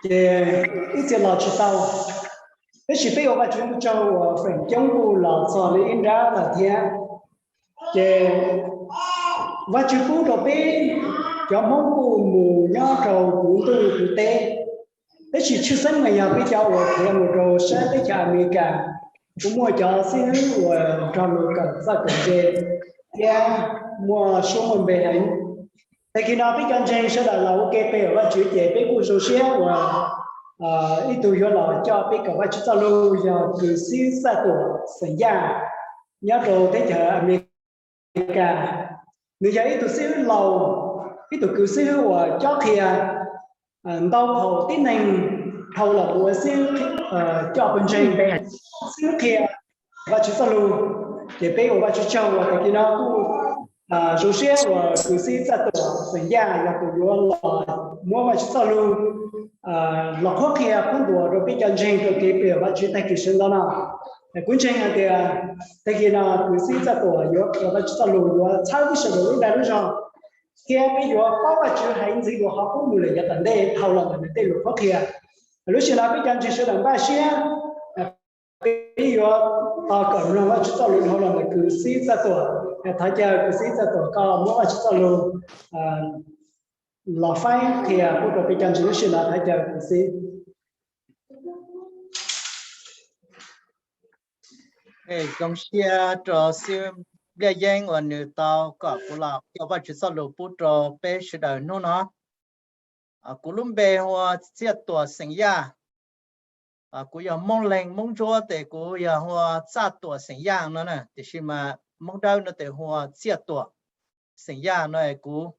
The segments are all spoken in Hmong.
Ces ib txhia los tsis tau, tab sis peb ua Vajtswv tus tsaug uas feem coob kuj los txog li ib nrab lawm thiab. Ces Vajtswv pub rau peb cov Hmoob kuj mus nyob rau puv ntuj puv teb, tab sis tshwj xeeb mas yog peb cov uas khiav mus rau sab teb chaws Amelikas, kuj muaj cov xib hwb uas nrog mus kawm txawj kawm ntse thiab muaj suab muaj npe heev. Tag kis no peb cov ntseeg sawv daws los ua ke pe hawm Vajtswv ces peb kuj zoo siab uas ib tug yuav los coj peb kawm Vajtswv txoj lus yog kws xib hwb Txaj Tuam xeem Yaj nyob rau teb chaws Amelikas. Nws yog ib tug xib hwb laus, ib tug kws xib hwb uas cob qhia ntau phaum tib neeg dhau los mus ua xib hwb coj pawg ntseeg, xib hwb qhia Vajtswv txoj lus. Ces peb ua Vajtswv tsaug uas tag kis no kuj zoo siab uas kws xib hwb Txaj Tuam xeem Yaj yog tus yuav los muab Vajtswv txoj lus los qhuab qhia qhuab ntuas rau peb cov ntseeg rau kev pe hawm Vajtswv tag kis sawv ntxov no. Kuv ntseeg hais tias tag kis no kws xib hwb Txaj Tuam yuav qhia Vajtswv txoj lus yuav txhawb peb sawv daws lub dag lub zog, thiab peb yuav paub Vajtswv haiv ntxwv yuav ho pub mus lawm yav tom ntej dhau los ntawm nws tej lus qhuab qhia. Lub sij hawm no peb cov ntseeg sawv daws npaj siab, peb yuav tos kawm mloog Vajtswv txoj lus dhau los ntawm kws xib hwb Txaj Tuam. Thov caw kws xib hwb Txaj Tuam koj muab Vajtswv txoj lus los faib qhia pub rau peb cov ntseeg lub sij hawm no, thov caw kws xib. Zoo siab rau xib hwb Npliaj Yeeb uas nws tau kom kuv los qhia Vajtswv txoj lus pub rau peb sawv daws hnub no. Kuv lub npe hu ua Txiaj Tuam xeem Yaj. Kuv yog Moob Leeg Moob Ntsuab tes kuv yog hu ua Txaj Tuam xeem Yaj no na, tiam sis mas Moob Dawb no tes hu ua Txiaj Tuam xeem Yaj no. Kuv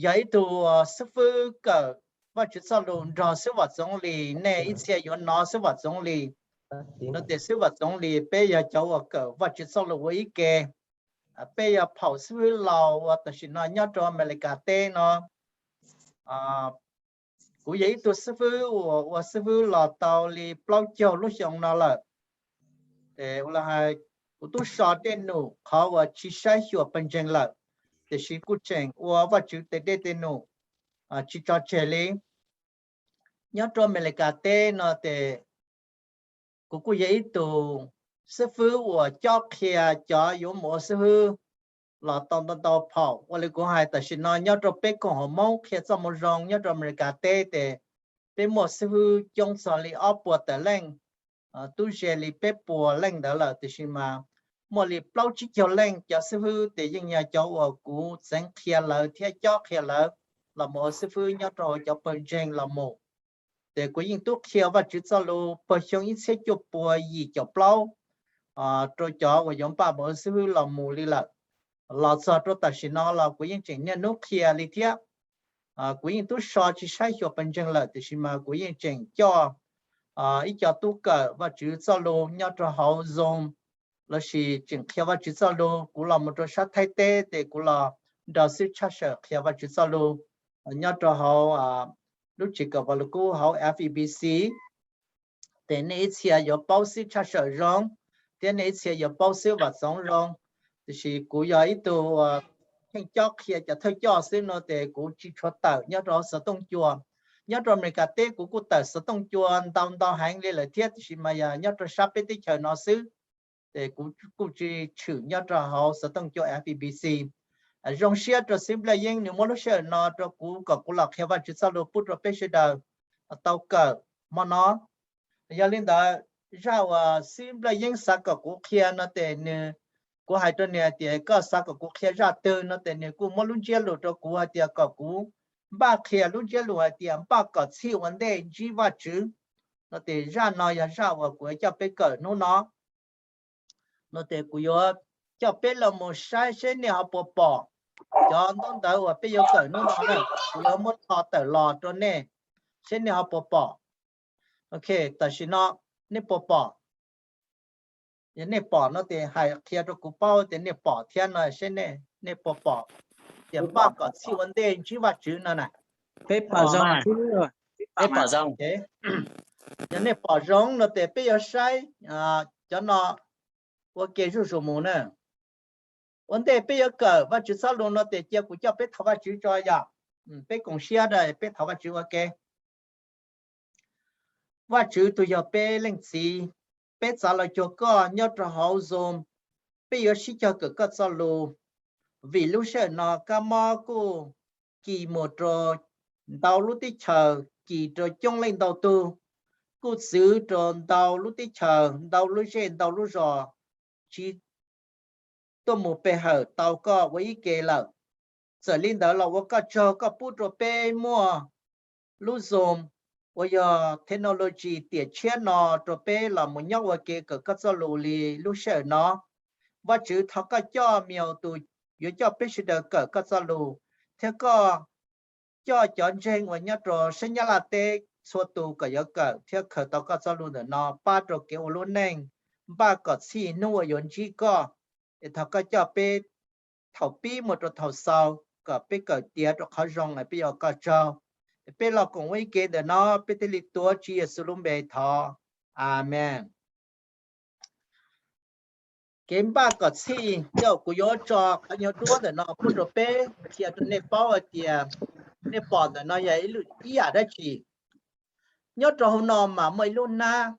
yog ib tug xib fwb kawm Vajtswv txoj lus nrog xib hwb Vam Txoov Lis. Nej ib txhia yuav hnov xib hwb Vam Txoov Lis no tes xib hwb Vam Txoov Lis peb yog cov uas kawm Vajtswv txoj lus ua ib ke. Peb yog phaum xib fwb laus uas tam sim no nyob rau Amelikas teb no. Kuv yog ib tug xib fwb uas ua xib fwb los tau li plaub caug lub xyoo no lawm. Kuv twb so dej num qhov uas tsis saib xyuas pawg ntseeg lawm, tiam sis kuj tseem ua Vajtswv tes dej tes num tsis tso tseg li. Nyob rau Amelikas teb no tes kuv kuj yog ib tug xib fwb uas cob qhia cov yuav mus ua xib fwb los tau ntau ntau phaum. Ua li kuv hais tam sim no nyob rau peb koom haum Moob qhia txoj moo zoo nyob rau Amelikas teb tes peb muaj xib fwb coob txog li ob puas tawm leej, twb ze li peb puas leej ntawd lawm, tiam sis mas muaj li plaub tsib caug leej cov xib fwb tes yeej yog cov uas kuv txeev qhia lawv thiab cob qhia lawv los mus ua xib fwb nyob rau cov pawg ntseeg los mus. Ces kuv yeej tub qhia Vajtswv txoj lus puag xyoo ib txhiab cuaj puas yim caum plaub rau cov uas yuav npaj mus ua xib fwb los mus li lawm. Los txog rau tam sim no los kuv yeej tseem niaj hnub qhia li thiab. Kuv yeej tub so tsis saib xyuas pawg ntseeg lawm, tiam sis mas kuv yeej tseem coj ib co tub kawm Vajtswv txoj lus nyob rau hauv Zoom lossis tseem qhia Vajtswv txoj lus. Kuv los mus rau sab Thaib teb ces kuv los nrog xib hwb Tshaj Sawm qhia Vajtswv txoj lus nyob rau hauv lub tsev kawm Vaj Lug Kub hauv F E B C. Ces nej ib txhia yuav paub xib hwb Tshaj Sawm zoo, thiab nej ib txhia yuav paub xib hwb Vam Txoov zoo. Tiam sis kuv yog ib tug uas pheej cob qhia cov thawj coj xwb no ces kuv tsis tshua tawm nyob rau hauv xov tooj cua. Nyob rau Amelikas teb kuv kuj tawm xov tooj cua ntau ntau heev li lawm thiab, tiam sis mas yog nyob rau sab peb teb chaws no xwb ces kuv kuj tsis tshwm nyob rau hauv xov tooj cua F E B C. Zoo siab rau xib hwb Npliaj Yeeb nws muab lub sij hawm no rau kuv kom kuv los qhia Vajtswv txoj lus pub rau peb sawv daws tau kawm hmo no. Yog li ntawd, zaj uas xib hwb Npliaj Yeeb xav kom kuv qhia no ces nws, kuv hais rau nws hais tias koj xav kom kuv qhia zaj twg no ces nws kuj muab lub ntsiab lus rau kuv hais tias kom kuv npaj qhia lub ntsiab lus hais tias npaj kom txhij ua ntej ntsib Vajtswv no ces zaj no yog zaj uas kuv yuav coj peb kawm hnub no. No ces kuv yuav coj peb los mus saib seb nej ho puas pom cov ntaub ntawv uas peb yuav kawm hnub no na. Kuv yuav muab tho tawm los rau nej seb nej ho puas pom. Ok, tam sim no nej puas pom? Yog nej pom no ces hais qhia rau kuv paub tias nej pom thiab no seb nej puas pom. Tias npaj kom txhij ua ntej ntsib Vajtswv no na. Peb pom zoo. Yog nej pom zoo no ces peb yuav saib cov no ua ke zuj zus mus na. Ua ntej peb yuav kawm Vajtswv txoj lus no ces cia kuv coj peb thov Vajtswv tso yom. Peb koom siab rau peb thov Vajtswv ua ke. Vajtswv tus yog peb Leej Txiv, peb txav los cuag koj nyob rau hauv Zoom, peb yuav sib cog kawm koj txoj lus. Vim lub sij hawm no kab mob kuj kis mus rau ntau lub teb chaws, kis rau coob leej ntau tug, kuj txwv rau ntau lub teb chaws, ntau lub zej, ntau lub zos, tsis tuaj mus pe hawm tau koj ua ib ke lawm. Txawm li ntawd los ua koj tsaug, koj pub rau peb muaj lub Zoom uas yog technology tiam tshiab no rau peb los mus nyob ua ke kawm koj txoj lus li lub sij hawm no. Vajtswv, thov koj coj me nyuam tus yuav coj peb sawv daws kawm koj txoj lus, thiab koj coj cov ntseeg uas nyob rau sab Nyab Laj teb txhua tus kom yuav kawm thiab khaws tau koj txoj lus ntawm no pab rau kev ua lub neej npaj kom txhij hnub uas yuav ntsib koj. Es thov koj coj peb thaum pib mus rau thaum xaus kom peb kawm tiav rau qhov zoo es peb yuav ua koj tsaug. Peb los koom ua ib ke ntawm no, peb thiaj li tuav Tswv Yexus lub npe thov. Amees. Kev npaj kom txhij, yog kuv yuav tso qhov nyuag duab ntawm no pub rau peb qhia rau nej paub hais tias nej pom ntawm no yog ib yam dab tsi. Nyob rau hauv no mas muaj ib lub hnab,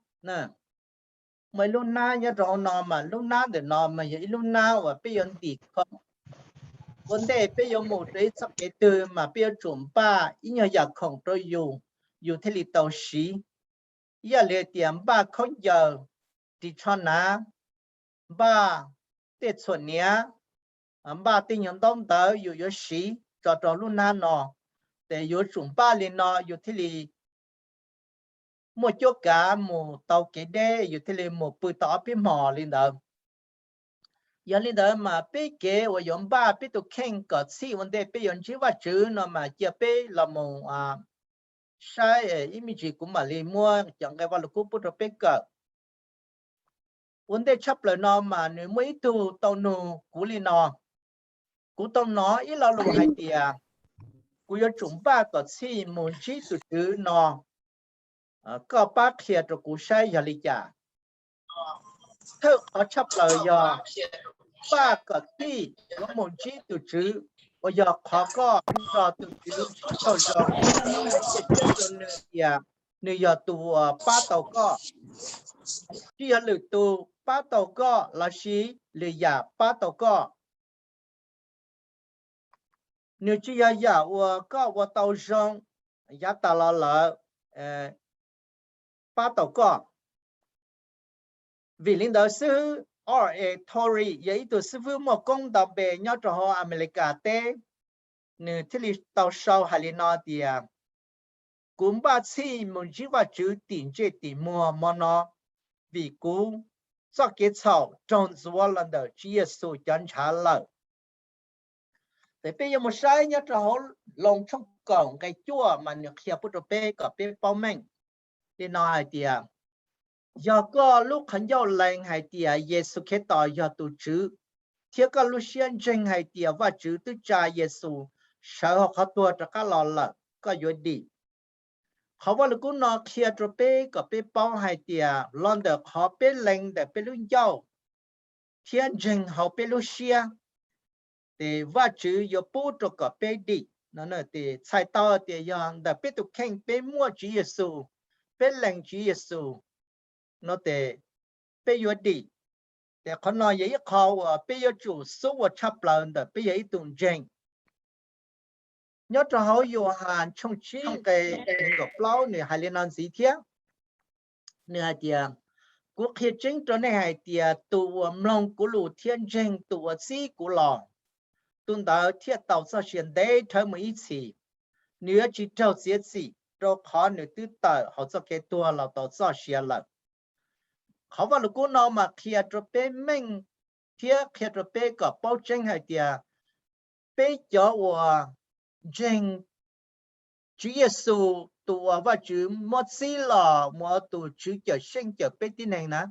muaj ib lub hnab nyob rau hauv no mas lub hnab ntawm no mas yog ib lub hnab uas peb yuav ntim khoom. Ua ntej peb yuav mus rau ib txoj kev twg mas peb yuav tsum npaj ib nyuag yam khoom rau yus, yus thiaj li tau siv. Ib yam li tias npaj khaub ncaws, ris tsho hnav, npaj tej txhuam hniav, npaj tej nyuag ntaub ntawv yus yuav siv tso rau lub hnab no. Ces yuav tsum npaj li no yus thiaj li muaj cuab kav mus tau kev deb, yus thiaj li mus pw tau ob peb hmos li ntawd. Yog li ntawd mas peb kev uas yuav npaj peb tus kheej kom txhij ua ntej peb yuav ntsib Vajtswv no mas cia peb los mus saib ib me ntsis kuv mam li muab cov nqe Vaj Lug Kub pub rau peb kawm. Ua ntej tshaj plaws no mas nws muaj ib tug tau nug kuv li no, kuv tau hnov ib lo lus hais tias kuv yuav tsum npaj kom txhij mus ntsib tus Tswv no, koj pab qhia rau kuv saib yog li cas. Thawj qhov tshaj plaws yog npaj kom txhij yuav mus ntsib tus Tswv, uas yog qhov koj nrog tus Tswv sib raug zoo, thiaj teb rau nws tias nws yog tus uas pab tau koj. Tsis yog lwm tus pab tau koj los sis lwm yam pab tau koj. Nws tsis yog yam uas koj ua tau zoo yav tas los lawm pab tau koj. Vim li ntawd xib hwb R A Torrey yog ib tug xib hwb muaj koob ntau npe nyob rau hauv Amelikas teb, nws thiaj li tau sau hais li no tias, kuv npaj txhij mus ntsib Vajtswv tim ntsej tim muag hmo no, vim kuv txoj kev txhaum raug ntxuav los ntawm Tswv Yexus cov ntshav lawm. Ces peb yuav mus saib nyob rau hauv Loos tshooj kaum nqe cuaj mas nws qhia pub rau peb kom peb paub meej li no hais tias, yog koj lub qhov ncauj lees hais tias Yexus Khetos yog tus Tswv, thiab koj lub siab ntseeg hais tias Vajtswv twb tsa Yexus sawv hauv qhov tuag rov qab los lawm, koj yuav dim. Qhov Vaj Lug Kub no qhia rau peb kom peb paub hais tias los ntawm qhov peb lees ntawm peb lub ncauj thiab ntseeg hauv peb lub siab, ces Vajtswv yuav pub rau kom peb dim. Ces txhais tau tias yog ntawm peb tus kheej peb muaj Tswv Yexus, peb lees Tswv Yexus no ces peb yuav dim. Ces qhov no yog ib qho uas peb yuav tsum xub ua tshaj plaws ntawm peb yog ib tug ntseeg. Nyob rau hauv Yauhas tshooj tsib nqe nees nkaum plaub nws hais li no ntxiv thiab. Nws hais tias, kuv qhia tseeb rau nej hais tias tus uas mloog kuv lus thiab ntseeg tus uas txib kuv los, tus ntawd thiaj tau txoj sia ntev dhawv mus ib txhis. Nws yuav tsis raug txiav txim, rau qhov nws twb tawm hauv txoj kev tuag los tau txoj sia lawm. Qhov Vaj Lug Kub no mas qhia rau peb meej thiab qhia rau peb kom paub tseeb hais tias peb cov uas ntseeg Tswv Yexus tus uas Vajtswv muab txib los mus ua tus Tswv cawm seej cawm peb tib neeg na,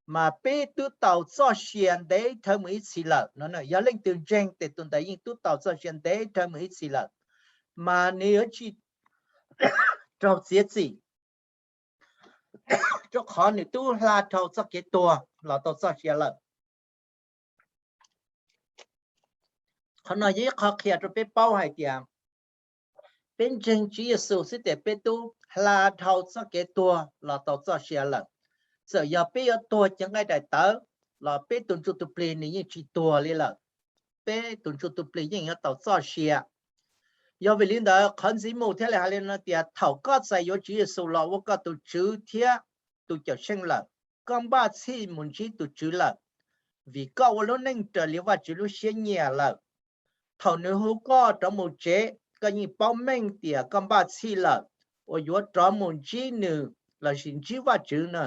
mas peb twb tau txoj sia ntev dhawv mus ib txhis lawm no. Yog leej twg ntseeg ces tus ntawd yeej twb tau txoj sia ntev dhawv mus ib txhis lawm, mas nws yuav tsis raug txiav txim, rau qhov nws twb hla dhau txoj kev tuag los tau txoj sia lawm. Qhov no yog ib qho qhia rau peb paub hais tias peb ntseeg Tswv Yexus xwb ces peb twb hla dhau txoj kev tuag los tau txoj sia lawm. Txawm yog peb yuav tuag cev nqaij daim tawv los peb tus ntsuj tus plig nws yeej tsis tuag li lawm. Peb tus ntsuj tus plig yeej yuav tau txoj sia. Yog vim li ntawd qhov ntxiv mus thiaj li hais li no tias thaum koj txais yuav Tswv Yexus los ua koj tus Tswv thiab tus Cawmseej lawm, koj npaj txhij mus ntsib tus Tswv lawm, vim koj ua lub neej raws li Vajtswv lub siab nyiam lawm. Thaum nws hu koj rov mus tsev, koj yeej paub meej tias koj npaj txhij lawm uas yuav rov mus ntsib nws lossis ntsib Vajtswv na,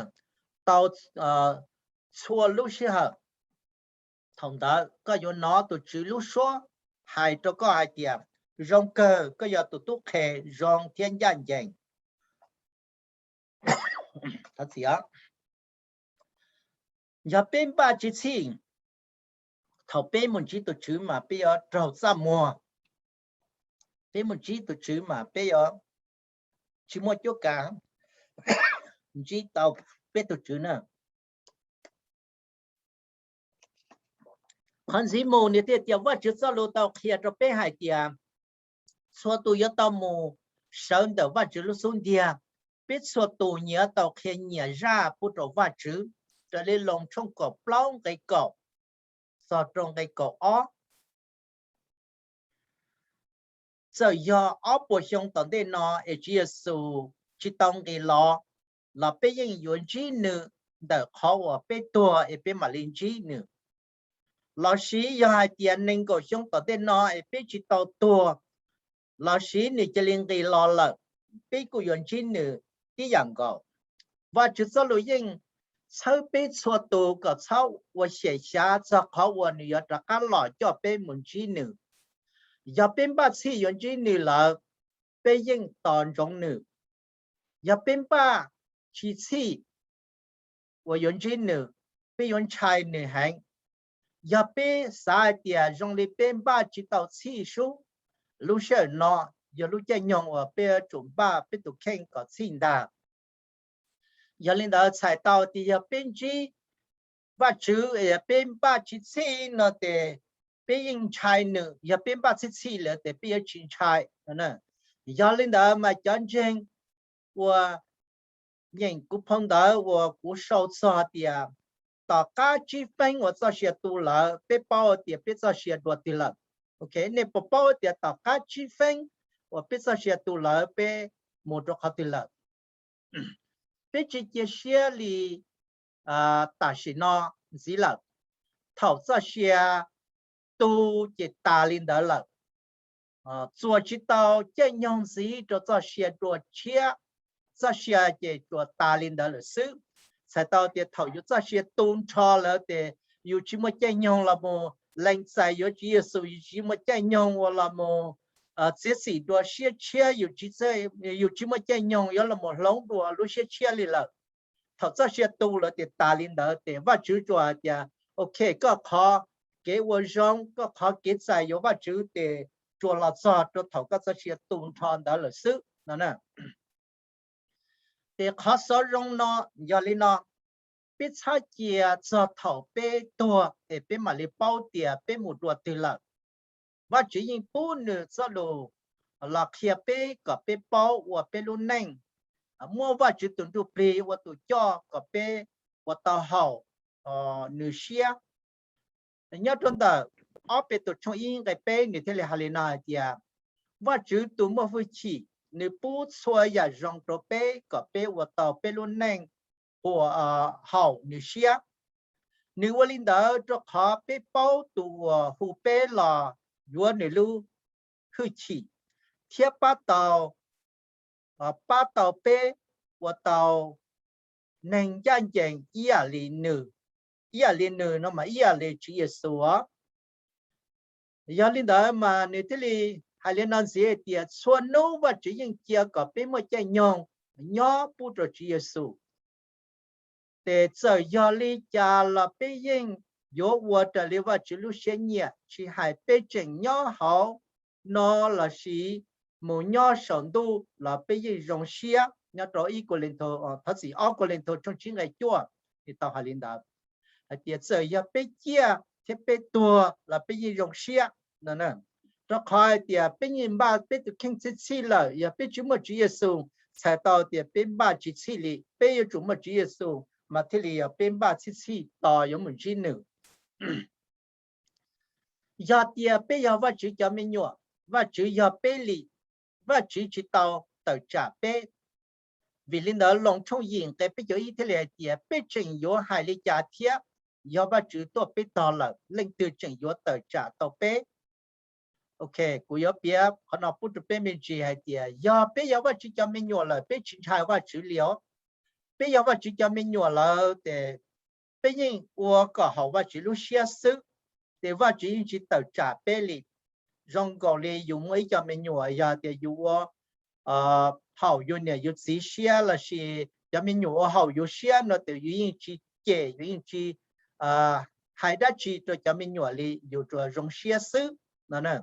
tau txhua lub sij hawm. Thaum ntawd koj yuav hnov tus Tswv lub suab hais rau koj hais tias, zoo kawg, koj yog tus tub qhe zoo thiab ncaj ncees. Yog peb npaj tsis txhij, thaum peb mus ntsib tus Tswv mas peb yuav raug txaj muag. Peb mus ntsib tus Tswv mas peb yuav tsis muaj cuab kav ntsib tau peb tus Tswv na. Qhov ntxiv mus nws thiaj tias Vajtswv txoj lus tau qhia rau peb hais tias txhua tus yuav tau mus sawv ntawm Vajtswv lub xub ntiag. Peb txhua tus nyias yuav tau qhia nyias zaj pub rau Vajtswv, raws li Loos tshooj kaum plaub nqe kaum txog rau nqe kaum ob. Txawm yog ob puas xyoo tom ntej no es Tswv Yexus tsis tau nqis los, los peb yeej yuav ntsib nws ntawm qhov uas peb tuag es peb mam li ntsib nws. Lossis yog hais tias nees nkaum xyoo tom ntej no es peb tsis tau tuag, lossis nws cia li nqis los lawm, peb kuj yuav ntsib nws tib yam nkaus. Vajtswv txoj lus yeej txhawb peb txhua tus kom txhob ua xyem xyav txog qhov uas nws yuav rov qab los coj peb mus ntsib nws. Yog peb npaj txhij yuav ntsib nws lawm, peb yeej tos ntsoov nws. Yog peb npaj tsis txhij uas yuav ntsib nws, peb yuav ntshai nws heev. Yog peb xav hais tias zoo li peb npaj tsis tau txhij sub, lub sij hawm no yog lub caij nyoog uas peb yuav tsum npaj peb tus kheej kom txhij ntag. Yog li ntawd txhais tau tias yog peb ntsib Vajtswv, yog peb npaj tsis txhij no ces peb yeej ntshai nws, yog peb npaj txhij txhij lawm ces peb yuav tsis ntshai. Yog li ntawd mas cov ntseeg uas nyeem kuv phau ntawv uas kuv sau txog tias tom qab tsib feeb uas txoj sia tu lawm, peb paub tias peb txoj sia dua twg lawm. Nej puas paub tias tom qab tsib feeb uas peb txoj sia tu lawm peb mus rau qhov twg lawm? Peb tsis cia siab li tam sim no ntxiv lawm. Thaum txoj sia tu ces tas li ntawd lawm. Txuas tsis tau caij nyoog ntxiv rau txoj sia dua tshiab, txoj sia ces tsuas tas li ntawd lawm xwb. Txhais tau tias thaum yus txoj sia tu nrho lawm ces yus tsis muaj caij nyoog los mus lees txais yuav Tswv Yexus, yus tsis muaj caij nyoog uas los mus txiav txim dua siab tshiab, yus tsis muaj caij nyoog yuav los mus hloov dua lub siab tshiab li lawm. Thaum txoj sia tu lawm ces tas li ntawd ces Vajtswv tsuas hais tias, ok, koj qhov kev ua zoo, koj qhov kev txais yuav Vajtswv ces tsuas los txog rau thaum koj txoj sia tu nrho ntawd lawm xwb no. Ces qhov xov zoo no yog li no, peb txhob cia txog thaum peb tuag es peb mam li paub tias peb mus dua twg lawm. Vajtswv yeej pub nws txoj lus los qhia peb kom peb paub ua peb lub neej, muab Vajtswv tus Ntsujplig ua tus coj kom peb ua tau haum nws siab. Nyob rau ntawm ob Petus tshooj ib nqe peb nws thiaj li hais li no hais tias, Vajtswv tus muaj hwj chim, nws pub txhua yam zoo rau peb kom peb ua tau peb lub neej ua haum nws siab. Nws ua li ntawd rau qhov peb paub tus uas hu peb los yuav nws lub hwj chim, thiab pab tau, pab tau peb ua tau neeg ncaj ncees ib yam li nws. Ib yam li nws no mas ib yam li Tswv Yexus os. Yog li ntawd mas nws thiaj li hais li no ntxiv hais tias txhua hnub Vajtswv yeej cia kom peb muaj caij nyoog nyob pub rau Tswv Yexus. Ces txawm yog li cas los peb yeej yuav ua raws li Vajtswv lub siab nyiam, tsis hais peb tseem nyob hauv no lossis mus nyob saum ntuj los peb yeej zoo siab. Nyob rau ib Kauleethaus, thov txim, ob Kauleethaus tshooj tsib nqe cuaj, nws tau hais li ntawd, hais tias txawm yog peb ciaj thiab peb tuag los peb yeej zoo siab no. Rau qhov hais tias peb yeej npaj peb tus kheej txhij txhij lawm, yog peb tsis muaj Tswv Yexus txhais tau tias peb npaj tsis txhij li. Peb yuav tsum muaj Tswv Yexus mas thiaj li yog peb npaj txhij txhij tos yuav mus ntsib nws. Yog tias peb yog Vajtswv cov me nyuam, Vajtswv yog peb li, Vajtswv tsis tau tawm tsam peb. Vim li ntawd Loos tshooj yim nqe peb caug ib thiaj li hais tias peb tseem yuav hais li cas thiab? Yog Vajtswv tuaj peb tog lawm, leej twg tseem yuav tawm tsam tau peb? Ok, kuv yuav piav qhov no pub rau peb me ntsis hais tias yog peb yog Vajtswv cov me nyuam lawm, peb tsis ntshai Vajtswv li os. Peb yog Vajtswv cov me nyuam lawm ces peb yeej ua kom haum Vajtswv lub siab xwb, ces Vajtswv yeej tsis tawm tsam peb li. Zoo nkaus li yus muaj ib co me nyuam, yog tias yus ua haum yus niam yus txiv siab lossis cov me nyuam ua haum yus siab no ces yus yeej tsis cem, yus yeej tsis hais dab tsi rau cov me nyuam li, yus tsuas zoo siab xwb no.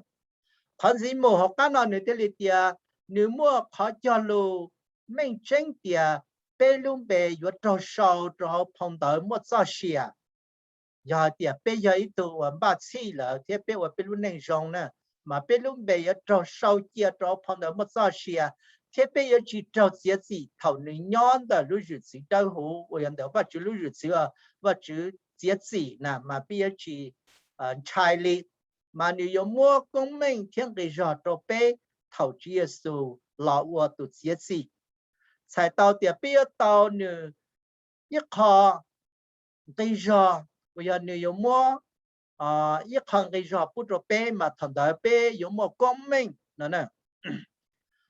Qhov ntxiv mus hauv qab no nws thiaj li tias nws muaj qhov cog lus meej tseeb tias peb lub npe yuav raug sau rau hauv phau ntawv muaj txoj sia. Yog hais tias peb yog ib tug uas npaj txhij lawm thiab peb ua peb lub neej zoo na, mas peb lub npe yuav raug sau cia rau hauv phau ntawv muaj txoj sia, thiab peb yuav tsis raug txiav txim thaum nws nyob ntawm lub zwm txwv dawb huv uas yog ntawm Vajtswv lub zwm txwv, Vajtswv txiav txim na, mas peb yuav tsis ntshai li. Mas nws yuav muab koob meej thiab nqi zog rau peb thaum Tswv Yexus los ua tus txiav txim. Txhais tau tias peb yuav tau nws ib qho nqi zog, uas yog nws yuav muab ib qho nqi zog pub rau peb, mas thaum ntawd peb yuav muaj koob meej no.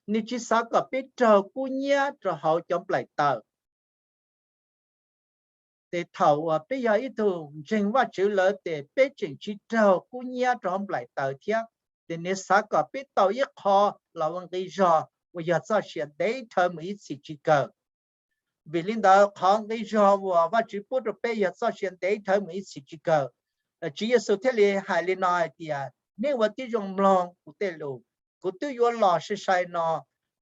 Nws tsis xav kom peb raug kub hnyiab rau hauv cov nplaim taws. Ces thaum uas peb yog ib tug ntseeg Vajtswv lawm ces peb tseem tsis raug kub hnyiab rau hauv nplaim taws thiab. Ces nws xav kom peb tau ib qho los ua nqi zog uas yog txoj sia ntev dhawv mus ib txhis tsis kawg. Vim li ntawd qhov nqi zog uas Vajtswv pub rau peb yog txoj sia ntev dhawv mus ib txhis tsis kawg. Tswv Yexus thiaj li hais li no hais tias nej ua tib zoo mloog kuv tej lus. Kuv twb yuav los sai sai no,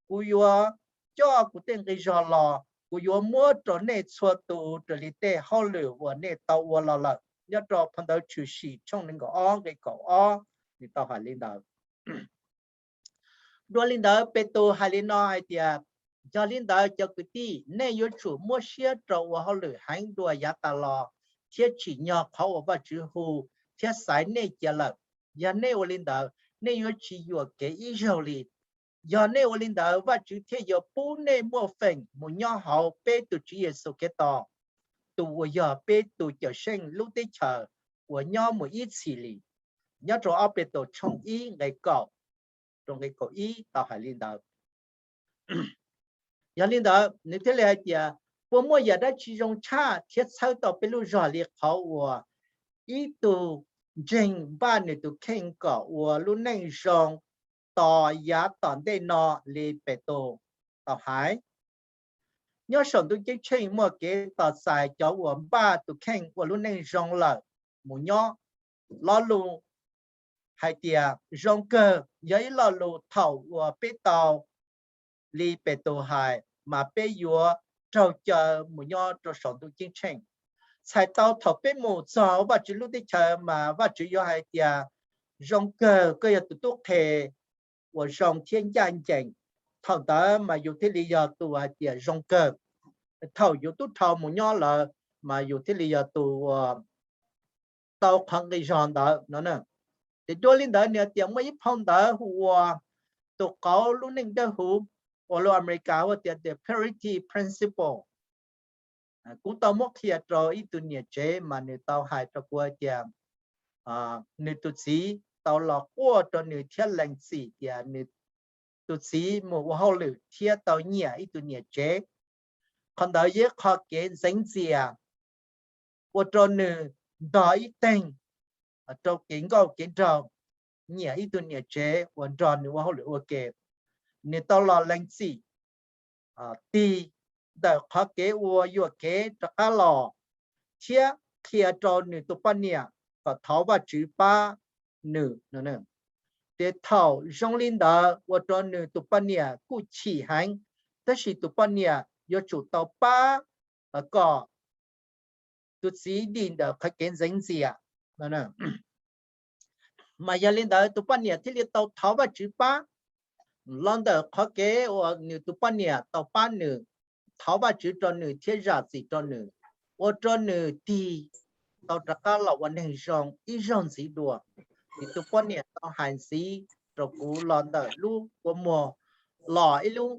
kuv yuav coj kuv tej nqi zog los, kuv yuav muab rau nej txhua tus raws li tej hauj lwm uas nej tau ua los lawm. Nyob rau phau ntawv Tshwm Sim tshooj nees nkaum ob nqe kaum ob, nws tau hais li ntawd. Dua li ntawd Petus hais li no hais tias, yog li ntawd cov kwv tij, nej yuav tsum muab siab rau ua hauj lwm heev dua yav tas los, thiab tsim nyog qhov uas Vajtswv hu thiab xaiv nej cia lawm. Yog nej ua li ntawd, nej yuav tsis yuam kev ib zaug li. Yog nej ua li ntawd, Vajtswv thiaj yuav pub nej muaj feem mus nyob hauv peb tus Tswv Yexus Khetos, tus uas yog peb tus Cawm Seej lub teb chaws uas nyob mus ib txhis li. Nyob rau ob Petus tshooj ib nqe kaum rau nqe kaum ib tau hais li ntawd. Yog li ntawd, nws thiaj li hais tias, puas muaj yam dab tsi zoo tshaj thiab txhawb tau peb lub zog li qhov uas ib tug ntseeg npaj nws tus kheej kom ua lub neej zoo tos yav tom ntej no li Petus tau hais? Nyob saum ntuj ceeb tsheej muaj kev tos txais cov uas npaj tus kheej ua lub neej zoo lawm mus nyob. Lo lus hais tias zoo kawg yog ib lo lus thaum uas peb tau li Petus hais mas peb yuav raug caw mus nyob rau saum ntuj ceeb tsheej. Txhais tau thaum peb mus txog Vajtswv lub teb chaws mas Vajtswv yuav hais tias, zoo kawg, koj yog tus tub qhe uas zoo thiab ncaj ncees. Thaum ntawd mas yus thiaj li yog tus hais tias zoo kawg. Thaum yus tub rhau mus nyob lawm mas yus thiaj li yog tus uas tau qhov nqi zog ntawd no. Ces dua li ntawd nws tias muaj ib phau ntawv hu ua tus qauv lub neej dawb huv, uas lus Amelikas hu tias the Purity Principle. Kuv tau muab qhia rau ib tug niam tsev mas nws tau hais rau kuv hais tias nws tus txiv tau los quaj rau nws thiab lees txim tias nws tus txiv mus ua hauj lwm thiab tau nyiam ib tug niam tsev. Qhov ntawd yog qhov kev ntxeev ntxias ua rau nws ntog ib teeg rau kev nkauj kev nraug, nyiam ib tug niam tsev uas nrog nws ua hauj lwm ua ke. Nws tau los lees txim tig ntawm qhov kev ua yuam kev rov qab los thiab qhia rau nws tus poj niam kom thov Vajtswv pab nws. Ces thaum zoo li ntawd ua rau nws tus poj niam kuj chim heev, tab sis tus poj niam yuav tsum tau pab kom tus txiv dim ntawm qhov kev ntxeev ntxias. Mas yog li ntawd tus poj niam thiaj li tau thov Vajtswv pab. los ntawm qhov kev uas nws tus poj niam tau pab nws, thov Vajtswv rau nws thiab zam txim rau nws, ua rau nws tig tau rov qab los ua neeg zoo ib zaug ntxiv dua. Nws tus poj niam tau hais ntxiv rau kuv los ntawm lub kua muag los ib lub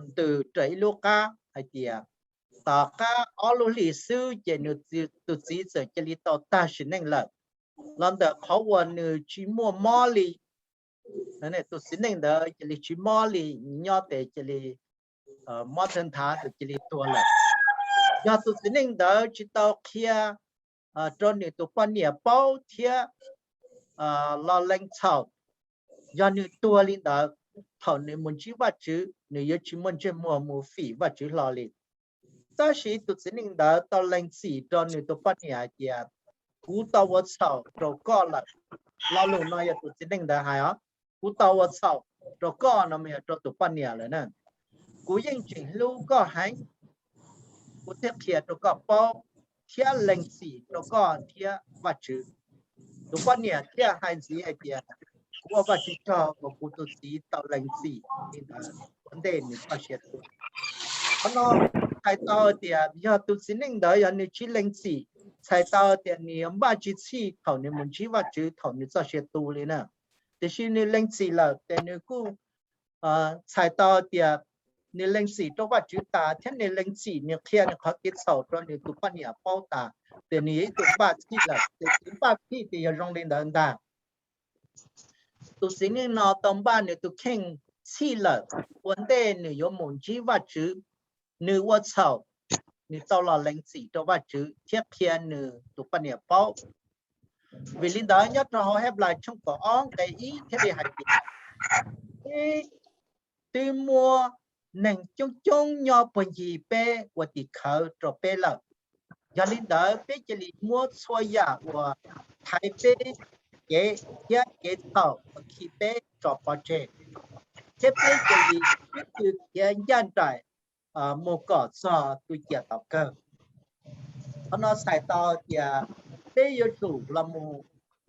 ntws raws ib lub qab hais tias tom qab ob lub hlis xwb ces nws tus txiv txawm cia li tau tag sim neej lawm. Los ntawm qhov uas nws tsis muaj mob li, tus txiv neej ntawd cia li tsis mob li, nyob tes cia li mob thawj nthav tus cia li tuag lawm. Yog tus txiv neej ntawd tsis tau qhia rau nws tus poj niam paub thiab los lees txhaum, yog nws tuag li ntawd, thaum nws mus ntsib Vajtswv nws yuav tsis muaj ntsej muag mus fim Vajtswv hlo li. Tab sis tus txiv neej ntawd tau lees txim rau nws tus poj niam hais tias, kuv tau ua txhaum rau koj lawm. Lo lus no yog tus txiv neej ntawd hais os, kuv tau ua txhaum rau koj no mas yog rau tus poj niam lawm na. Kuv yeej tseem hlub koj heev, kuv thiaj qhia rau koj paub thiab lees txim rau koj thiab Vajtswv. Tus poj niam thiaj hais ntxiv hais tias, kuv ua Vajtswv tsaug uas kuv tus txiv tau lees txim li ntawd ua ntej nws txoj sia tu. Qhov no txhais tau tias yog tus txiv neej ntawd yog nws tsis lees txim, txhais tau tias nws yuav npaj tsis txhij thaum nws mus ntsib Vajtswv thaum nws txoj sia tu li na. Tiam sis nws lees txim lawm ces nws kuj txhais tau tias nws lees txim rau Vajtswv tas thiab nws lees txim, nws qhia nws qhov kev txhaum rau nws tus poj niam paub tas, ces nws yog ib tug npaj txhij lawm. Ces kev npaj txhij ces yog zoo li ntawd ntag. Tus txiv neej no tau npaj nws tus kheej txhij lawm ua ntej nws yuav mus ntsib Vajtswv. Nws ua txhaum, nws tau los lees txim rau Vajtswv thiab qhia nws tus poj niam paub. Vim li ntawd nyob rau hauv Henplais tshooj kaum ob nqe ib thiaj li hais tias, peb twb muab neeg coob coob nyob puag ncig peb ua tim khawv rau peb lawm. Yog li ntawd peb cia li muab txhua yam uas thaiv peb kev thiab kev txhaum uas khi peb tso pov tseg, thiab peb cia li sib tw khiav ncaj nraim mus kom txog tus ciam tom kawg. Qhov no txhais tau tias peb yuav tsum los mus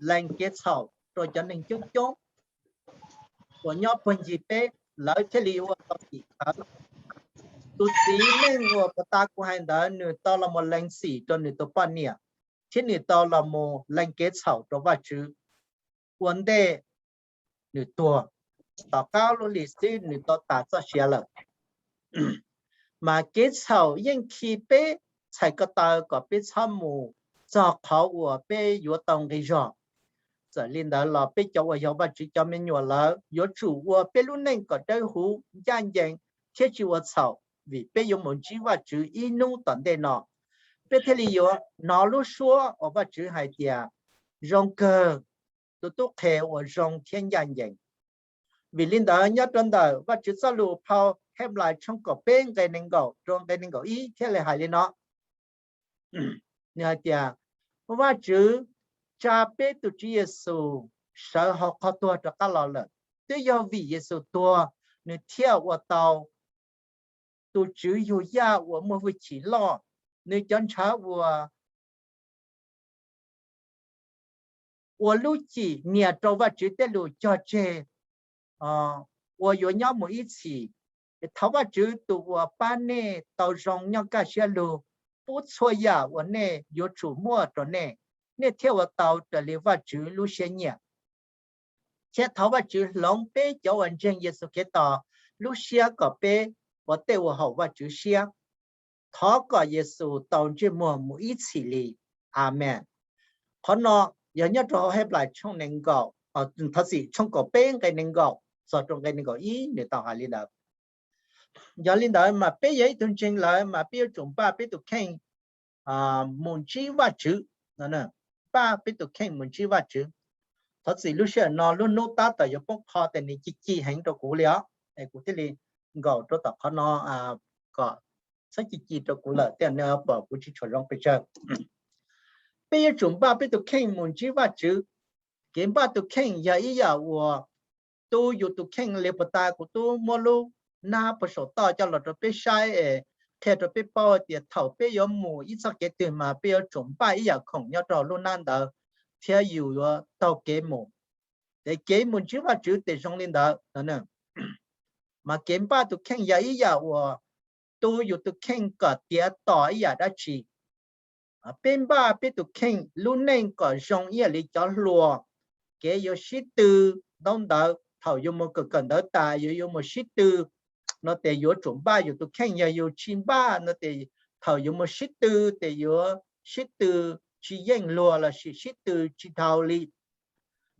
lees kev txhaum rau cov neeg coob coob uas nyob puag ncig peb, lawv thiaj li ua tau tim khawv. Tus txiv neej uas puag ta kuv hais ntawd nws tau los mus lees txim rau nws tus poj niam, thiab nws tau los mus lees kev txhaum rau Vajtswv ua ntej nws tuag. Tom qab lub hlis xwb nws tau tas txoj sia lawm. Mas kev txhaum yeej khi peb txhais ko taw kom peb txhob mus txog qhov uas peb yuav tau nqi zog. Txawm li ntawd los peb cov uas yog Vajtswv cov me nyuam lawm yuav tsum ua peb lub neej kom dawb huv ncaj ncees thiab tsis ua txhaum, vim peb yuav mus ntsib Vajtswv ib hnub tom ntej no. Peb thiaj li yuav hnov lub suab uas Vajtswv hais tias, zoo kawg tus tub qhe uas zoo thiab ncaj ncees. Vim li ntawd nyob rau ntawm Vajtswv txoj lus phau Henplais tshooj kaum peb nqe nees nkaum rau nqe nees nkaum ib thiaj li hais li no. Nws hais tias, Vajtswv tsa peb tus Tswv Yexus sawv hauv qhov tuag rov qab los lawm. Twb yog vim Yexus tuag, nws thiaj ua tau tus Tswv yug yaj uas muaj hwj chim loj, nws cov ntshav uas ua lub cim nias rau Vajtswv tej lus cog tseg uas yuav nyob mus ib txhis. Thov Vajtswv tus uas pab nej tau zoo nyob kaj siab lug, pub txhua yam uas nej yuav tsum muaj rau nej, nej thiaj ua tau raws li Vajtswv lub siab nyiam. Thiab thov Vajtswv hloov peb cov uas ntseeg Yexus Khetos lub siab kom peb ua tej uas haum Vajtswv siab. Thov kom Yexus tau ntsej muag mus ib txhis li. Amees. Qhov no yog nyob rau hauv Henplais tshooj nees nkaum, thov txim, tshooj kaum peb nqe nees nkaum txog rau nqe nees nkaum ib nws tau hais li ntawd. Yog li ntawd mas peb yog ib tug ntseeg lawm mas peb yuav tsum npaj peb tus kheej mus ntsib Vajtswv. Npaj peb tus kheej mus ntsib Vajtswv. Thov txim lub sij hawm no lub hnub tab tom yuav poob qho tes nws ci ci heev rau kuv li os, es kuv thiaj li nkaum rau tom qhov no kom txhob ci ci rau kuv lawm tej no pom kuv tsis tshua zoo pes tsawg. Peb yuav tsum npaj peb tus kheej mus ntsib Vajtswv. Kev npaj tus kheej yog ib yam uas tub yus tus kheej li puag ta kuv tub muab lub nab puag saum toj coj los rau peb saib es qhia rau peb paub tias thaum peb yuav mus ib txoj kev twg mas peb yuav tsum npaj ib yam khoom nyob rau lub nab ntawd thiab yus yuav taug kev mus. Ces kev mus ntsib Vajtswv tes zoo li ntawd no. Mas kev npaj tus kheej yog ib yam uas tu yus tus kheej kom tiav tos ib yam dab tsi. Peb npaj peb tus kheej lub neej kom zoo ib yam li cov hluas, kev yuav sib tw ntaub ntawv, thaum yus mus kawm kawm ntawv tas yus yuav mus sib tw no ces yuav tsum npaj yus tus kheej. Yog yus tsis npaj no ces thaum yus mus sib tw ces yuav sib tw tsis yeej luag lossis sib tw tsis dhau li.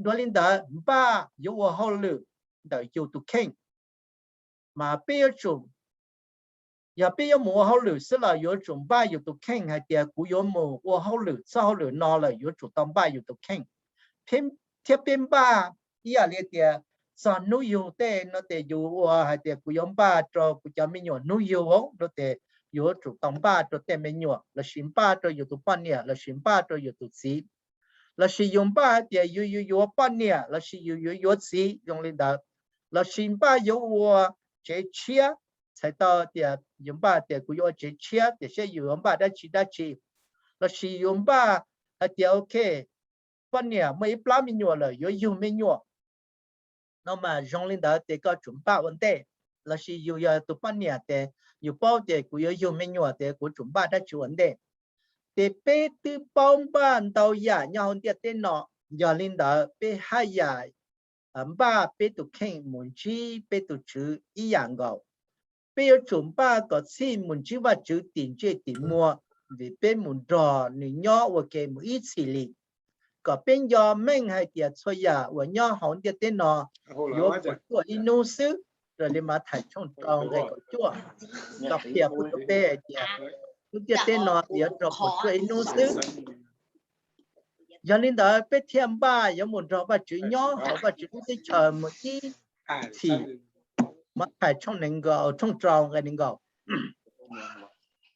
Dua li ntawd npaj yuav ua hauj lwm ntawm yus tus kheej. Mas peb yuav tsum, yog peb yuav mus ua hauj lwm xwb los yuav tsum npaj yus tus kheej hais tias kuv yuav mus ua hauj lwm, txoj hauj lwm no lawm yuav tsum tau npaj yus tus kheej. Thiab peb npaj ib yam li tias txog hnub yug tej no ces yus ua hais tias kuv yuav npaj rau kuv cov me nyuam hnub yug no ces yuav tsum tau npaj rau tej me nyuam lossis npaj rau yus tus poj niam lossis npaj rau yus tus txiv. Lossis yus npaj hais tias yus yuav yuav poj niam lossis yus yuav yuav txiv zoo li ntawd. Lossis npaj yuav ua tsev tshiab, txhais tau tias yus npaj tias kuv yuav ua tsev tshiab tiam sis yus yuav npaj dab tsi dab tsi. Lossis yus npaj hais tias ok, poj niam muaj ib plab me nyuam lawm yuav yug me nyuam no mas zoo li ntawd ces koj tsum npaj ua ntej. Lossis yus yog tus poj niam ces yus paub tias kuv yuav yug me nyuam ces kuv tsum npaj dab tsi ua ntej. Ces peb twb paub npaj ntau yam nyob hauv ntiaj teb no, yog li ntawd peb haj yam npaj peb tus kheej mus ntsib peb tus Tswv ib yam nkaus. Peb yuav tsum npaj kom txhij mus ntsib Vajtswv tim ntsej tim muag, vim peb mus nrog nws nyob ua ke mus ib txhis li. Kom peb nco meej hais tias txhua yam uas nyob hauv ntiaj teb no yuav puas tsuaj ib hnub xwb. Raws li Mathais tshooj rau nqe kaum cuaj, tau qhia pub rau peb hais tias lub ntiaj teb no yuav raug puas tsuaj ib hnub xwb. Yog li ntawd peb thiaj npaj yuav mus nrog Vajtswv nyob hauv Vajtswv lub teb chaws mus ib txhis. Mathais tshooj rau nqe nees nkaum,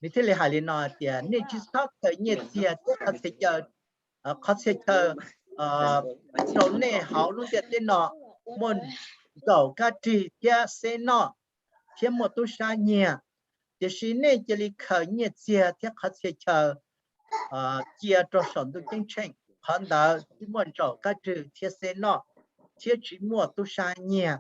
nws thiaj li hais li no tias nej tsis txhob khaws nyiaj txiag thiab qhov txhia chaw, qhov txhia chaw rau nej hauv lub ntiaj teb no muaj ntsaum kab rig thiab xeb noj, thiab muaj tub sab nyiag. Tiam sis nej cia li khaws nyiaj txiag thiab qhov txhia chaw cia rau saum ntuj ceeb tsheej, qhov ntawd tsis muaj ntsaum kab rig thiab xeb noj, thiab tsis muaj tub sab nyiag.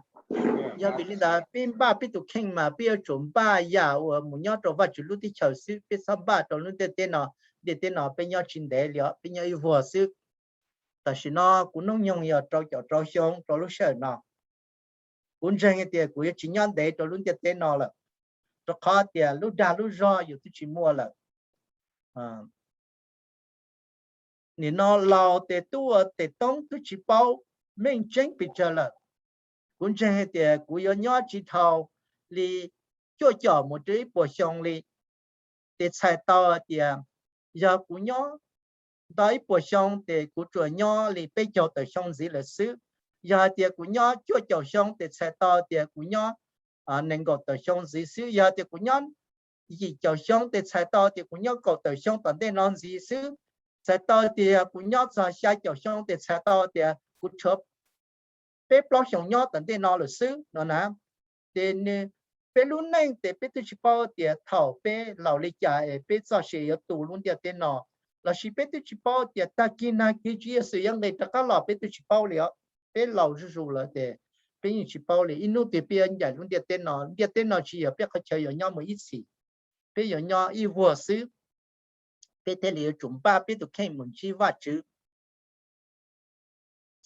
Yog vim li ntawd peb npaj peb tus kheej mas peb yuav tsum npaj yam uas mus nyob rau Vajtswv lub teb chaws xwb, peb txhob npaj rau lub ntiaj teb no. Ntiaj teb no peb nyob tsis ntev li os, peb nyob ib vuag xwb. Tam sim no kuv hnub nyoog yog rau caum rau xyoo rau lub sij hawm no. Kuv ntseeg tias kuv yuav tsis nyob ntev rau lub ntiaj teb no lawm, rau qhov tias lub dag lub zog yus twb tsis muaj lawm. Nim no laus tes tub ua tes toob twb tsis paub meej tseeb pes tsawg lawm. Kuv ntseeg hais tias kuv yuav nyob tsis dhau li cuaj caum mus rau ib puas xyoo li. Ces txhais tau tias yog kuv nyob nto ib puas xyoo ces kuv tsuas nyob li peb caug tawm xyoo ntxiv lawm xwb. Yog hais tias kuv nyob cuaj caum xyoo ces txhais tau tias kuv nyob nees nkaum tawm xyoo ntxiv xwb. Yog tias kuv nyob yim caum xyoo ces txhais tau tias kuv nyob kaum tawm xyoo tom ntej no ntxiv xwb. Txhais tau tias kuv nyob txog xya caum xyoo ces txhais tau tias kuv tshuav peb plaub xyoos nyob tom ntej no lawm xwb no na. Ces peb lub neej ces peb twb tsis paub tias thaum peb laus li cas es peb txoj sia yuav tu lub ntiaj teb no, lossis peb twb tsis paub tias tag kis nag kis Tswv Yexus yuav nqis rov qab los peb twb tsis paub li os. Peb laus zuj zus lawm ces peb yeej tsis paub li ib hnub twg peb yuav ncaim lub ntiaj teb no. Ntiaj teb no tsis yog peb qhov chaw yuav nyob mus ib txhis, peb yuav nyob ib vuag xwb. Peb thiaj li yuav tsum npaj peb tus kheej mus ntsib Vajtswv.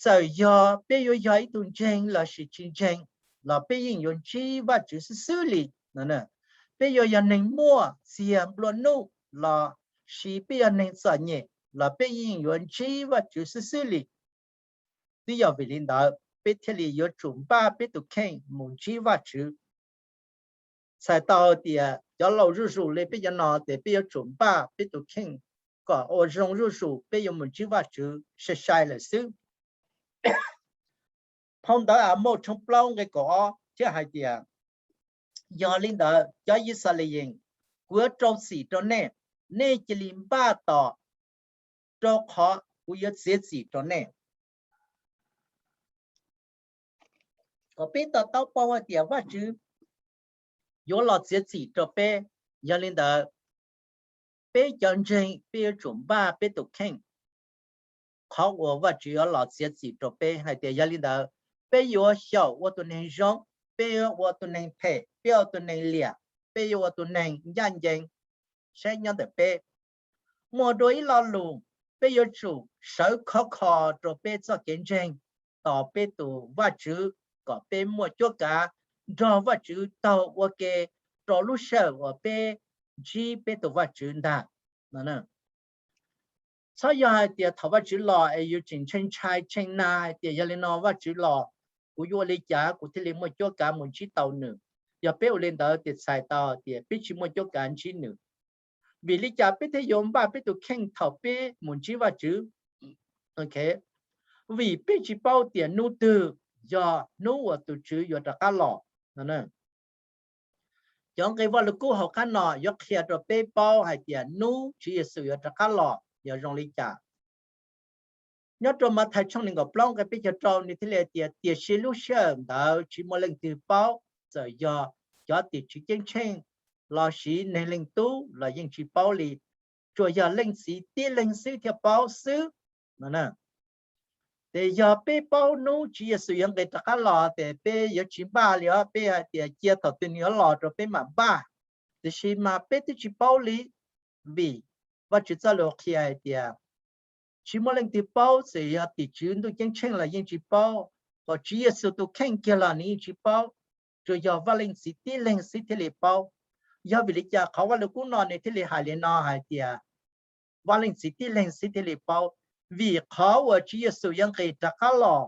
Txawm yog peb yuav yog ib tug ntseeg lossis tsis ntseeg los peb yeej yuav ntsib Vajtswv xwb xwb li. Peb yuav yog neeg muaj txiag nplua nuj lossis peb yog neeg txom nyem los peb yeej yuav ntsib Vajtswv xwb xwb li. Twb yog vim li ntawd peb thiaj li yuav tsum npaj peb tus kheej mus ntsib Vajtswv. Txhais tau tias cov laus zuj zus li peb cov no ces peb yuav tsum npaj peb tus kheej kom ua zoo zuj zus peb yuav mus ntsib Vajtswv sai sai lawm xwb. Phau ntawv Amauj tshooj plaub nqe kaum ob thiaj hais tias, yog li ntawd cov Yixalayees, kuv yuav rau txim rau nej, nej cia li npaj tos, rau qhov kuv yuav txiav txim rau nej. Kom peb to taub paub hais tias Vajtswv yuav los txiav txim rau peb. Yog li ntawd, peb cov ntseeg peb yuav tsum npaj peb tus kheej qhov uas Vajtswv yuav los txiav txim rau peb hais tias yog li ntawd peb yuav xyaum ua tus neeg zoo, peb yuav ua tus neeg phem, peb ua tus neeg liam, peb yuav ua tus neeg ncaj ncees, saib nyob ntawm peb. Muaj dua ib lo lus, peb yuav tsum sawv khov kho rau peb txoj kev ntseeg tos peb tus Vajtswv, kom peb muaj cuab kav nrog Vajtswv taug ua ke rau lub sij hawm uas peb ntsib peb tus Vajtswv ntag. Txhob yog hais tias thaum Vajtswv los es yus tseem ntshai ntshai tshee na hais tias yog li no Vajtswv los kuv yuav ua li cas kuv thiaj li muaj cuab kav mus ntsib tau nws. Yog peb ua li ntawd ces txhais tau tias peb tsis muaj cuab kav ntsib nws. Vim li cas peb thiaj yuav npaj peb tus kheej thaum peb mus ntsib Vajtswv? Vim peb tsis paub tias hnub twg yog hnub uas tus Tswv yuav rov qab los. Cov nqe Vaj Lug Kub hauv qab no yuav qhia rau peb paub hais tias hnub Tswv Yexus yuav rov qab los yog zoo li cas. Nyob rau Mathais tshooj nees nkaum plaub nqe peb caug rau nws thiaj li hais tias, tiam sis lub sij hawm ntawd tsis muaj leej twg paub, txawm yog cov tim tswv ceeb tsheej lossis Neeg Leej Tub los yeej tsis paub li, tsuas yog Leej Txiv tib leeg xwb thiaj paub xwb. Ces yog peb paub hnub Tswv Yexus yuav nqis rov qab los ces peb yuav tsis npaj li os, peb hais tias cia thaum twg nws yuav los rau peb mam npaj. Tiam sis mas peb twb tsis paub li, vim Vajtswv txoj lus qhia hais tias tsis muaj leej twg paub, txawm yog tim tswv ntuj ceeb tsheej los yeej tsis paub, kom Tswv Yexus tus kheej kiag los nws yeej tsis paub, tsuas yog Vaj Leej Txiv tib leeg xwb thiaj li paub. Yog vim li cas qhov Vaj Lug Kub no nws thiaj li hais li no hais tias Vaj Leej Txiv tib leeg xwb thiaj li paub? Vim qhov uas Tswv Yexus yuav nqis rov qab los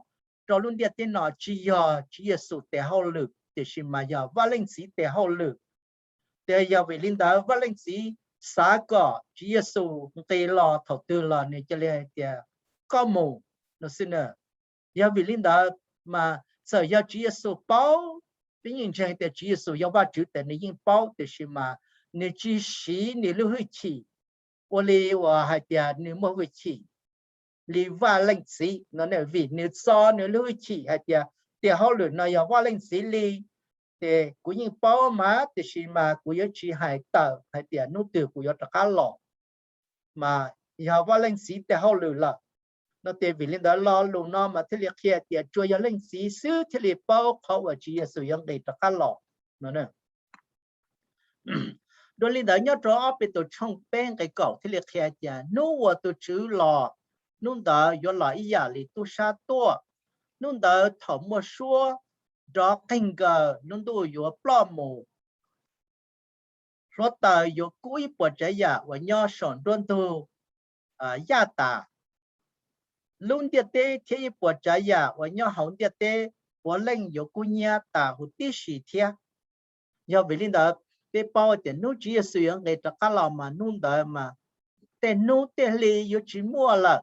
rau lub ntiaj teb no tsis yog Tswv Yexus tes hauj lwm, tiam sis mas yog Vaj Leej Txiv tes hauj lwm. Ces yog vim li ntawd Vaj Leej Txiv xav kom Tswv Yexus nqis los thaum twg los nws cia li hais tias koj mus no xwb na. Yog vim li ntawd mas txawm yog Tswv Yexus paub, peb yeej ntseeg tias Tswv Yexus yog Vajtswv tes nws yeej paub, tiam sis mas nws tsis siv nws lub hwj chim ua li uas hais tias nws muaj hwj chim li Vaj Leej Txiv no, vim nws txo nws lub hwj chim hais tias tes hauj lwm no yog Vaj Leej Txiv li. Ces kuv yeej paub mas, tiam sis mas kuv yuav tsis hais tawm hais tias hnub twg kuv yuav rov qab los, mas yog Vaj Leej Txiv tes hauj lwm lawm no. Ces vim li ntawd lo lus no mas thiaj li qhia tias tsuas yog Leej Txiv xwb thiaj li paub qhov uas Tswv Yexus yuav nqis rov qab los no. Dua li ntawd nyob rau ob Petus tshooj peb nqe kaum thiaj li qhia tias hnub uas tus Tswv los, hnub ntawd yuav los ib yam li tub sab tuaj. Hnub ntawd thaum muaj suab nrov qeeg nkaws, lub ntuj yuav ploj mus, hluav taws yuav kub ib puas tsav yam uas nyob saum nruab ntug yaj tas. Lub ntiaj teb thiab ib puas tsav yam uas nyob hauv ntiaj teb puav leej yuav kub hnyiab tas huv tib si thiab. Yog vim li ntawd, peb paub tias hnub Tswv Yexus yuav nqis rov qab los mas hnub ntawd mas tej hnub tej hli yuav tsis muaj lawm.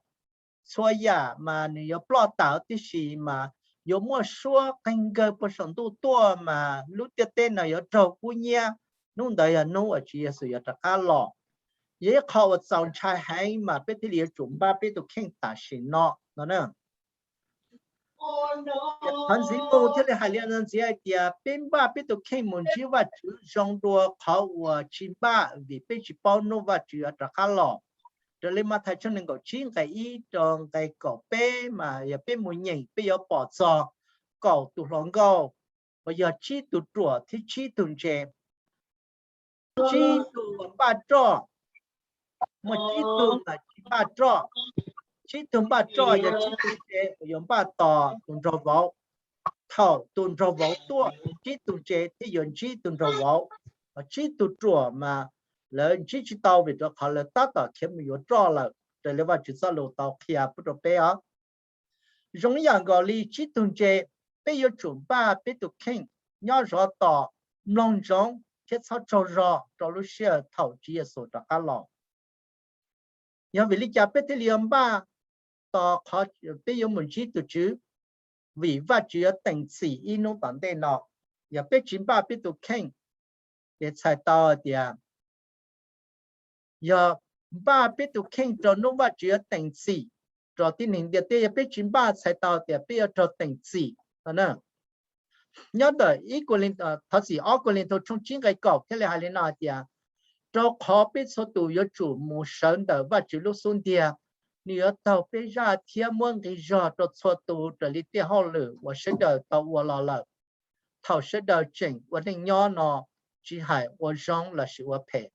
Txhua yam mas nws yuav ploj tas huv tib si, mas yuav muaj suab qeeg nkaws puag saum ntuj tuaj, mas lub ntiaj teb no yuav raug kub hnyiab. Hnub ntawd yog hnub uas Tswv Yexus yuav rov qab los. Yog ib qho uas txaus ntshai heev mas peb thiaj li yuav tsum npaj peb tus kheej tam sim no no. Qhov ntxiv mus thiaj li hais li no ntxiv hais tias peb npaj peb tus kheej mus ntsib Vajtswv zoo dua qhov uas tsis npaj vim peb tsis paub hnub Vajtswv yuav rov qab los. Raws li Mathais tshooj nees nkaum tsib nqe ib rau nqe kaum peb mas yog peb mus nyeem peb yuav pom txog kaum tus hluas nkauj, uas yog tsib tug ruam thiab tsib tug ntse. Tsib tug npaj roj, muaj tsib tug mas tsis npaj roj. Tsib tug npaj roj yog tsib tug ntse uas yuav npaj tos tus nraug vauv. Thaum tus nraug vauv tuaj, tsib tug ntse thiaj yuav ntsib tus nraug vauv. Tsib tug ruam mas lawv ntsib tsis tau vim rau qhov lawv tab tom khiav mus yuav roj lawm, raws li Vajtswv txoj lus tau qhia pub rau peb os. Zoo ib yam nkaus li tsib tug ntse, peb yuav tsum npaj peb tus kheej nyob zov tos, mloog ntsoov thiab txhob tsaug zog rau lub sij hawm thaum Tswv Yexus rov qab los. Yog vim li cas peb thiaj li yuav npaj tos qhov peb yuav mus ntsib tus Tswv? Vim Vajtswv yuav teem txim ib hnub tom ntej no. Yog peb tsis npaj peb tus kheej, ces txhais tau tias yog npaj peb tus kheej rau hnub Vajtswv yuav teem txim rau tib neeg ntiaj teb, yog peb tsis npaj txhais tau tias peb yuav raug teem txim. Nyob ntawm thov txim ob Kauleethaus tshooj tsib nqe kaum thiaj li hais li no hais tias, rau qhov peb txhua tus yuav tsum mus sawv ntawm Vajtswv lub xub ntiag, nws yuav taug peb zaj thiab muab nqi zog rau txhua tus raws li tej hauj lwm uas sawv daws tau ua los lawm. thaum sawv daws tseem ua neej nyob no, tsis hais ua zoo lossis ua phem,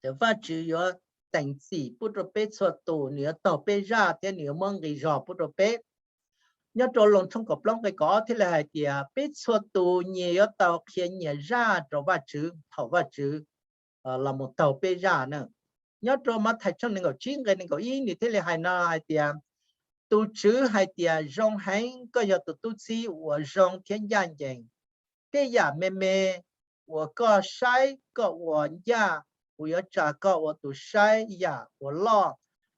ces Vajtswv yuav teem txim pub rau peb txhua tus, nws yuav taug peb zaj thiab nws yuav muab nqi zog pub rau peb. Nyob rau Loos tshooj kaum plaub nqe kaum ob thiaj li hais tias peb txhua tus nyias yuav tau qhia nyias zaj rau Vajtswv thaum Vajtswv los mus taug peb zaj na. Nyob rau Mathais tshooj nees nkaum tsib nqe nees nkaum ib nws thiaj li hais no hais tias, tus Tswv hais tias zoo heev, koj yog tus tub txib uas zoo thiab ncaj ncees. Tej yam me me uas koj saib koj ua ncaj, kuv yuav tsa koj ua tus saib yam uas loj.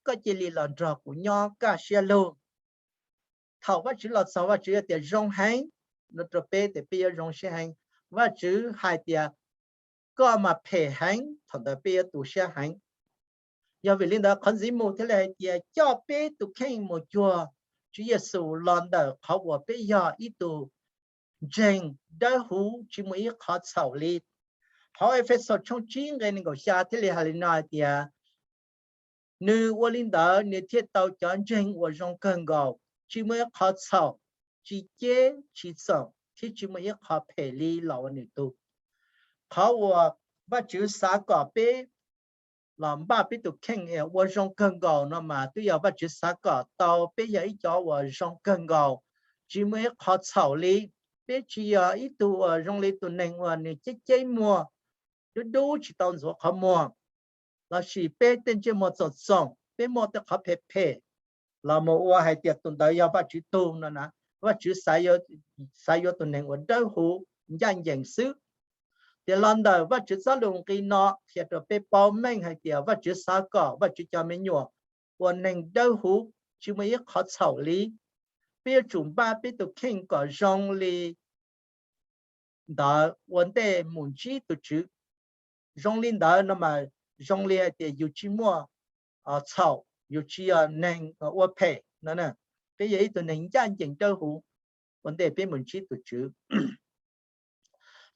Koj cia li los nrog kuv nyob kaj siab lug. Thaum Vajtswv los txog Vajtswv hais tias zoo heev, no rau peb tias peb yuav zoo siab heev. Vajtswv hais tias koj mas phem heev, thaum ntawd peb yuav tu siab heev. Yog vim li ntawd qhov ntxiv mus thiaj li hais tias coj peb tus kheej mus cuag Tswv Yexus los ntawm qhov uas peb yog ib tug ntseeg dawb huv tsis muaj ib qho txhaum li. Hauv Efexus tshooj tsib nqe nees nkaum xya thiaj li hais li no hais tias, nws ua li ntawd nws thiaj tau cov ntseeg uas zoo kawg nkaus, tsis muaj ib qho txhaum, tsis ceb tsis txoom thiab tsis muaj ib qho phem li los ua nws tug. Qhov uas Vajtswv xav kom peb los npaj peb tus kheej ua zoo kawg nkaus no mas twb yog Vajtswv xav kom tau peb yog ib cov uas zoo kawg nkaus, tsis muaj ib qho txhaum li. Peb tsis yog ib tug uas zoo li tus neeg uas nws ceb ceb muag, dub dub tsis tau ntxuav qhov muag, lossis peb tej ntsej muag txoom txoom, peb muaj tej qhov phem phem los mus ua hais tias tus ntawd yog Vajtswv tug no na. Vajtswv xav yuav tus neeg uas dawb huv ncaj ncees xwb. Ces los ntawm Vajtswv txoj lus nqi no qhia rau peb paub meej hais tias Vajtswv xav kom Vajtswv cov me nyuam ua neeg dawb huv tsis muaj ib qho txhaum li. Peb yuav tsum npaj peb tus kheej kom zoo li ntawd ua ntej mus ntsib tus Tswv. Zoo li ntawd no mas zoo li hais tias yus tsis muaj txhaum, yus tsis yog neeg ua phem no. Peb yog ib tug neeg ncaj ncees dawb huv ua ntej peb mus ntsib tus Tswv.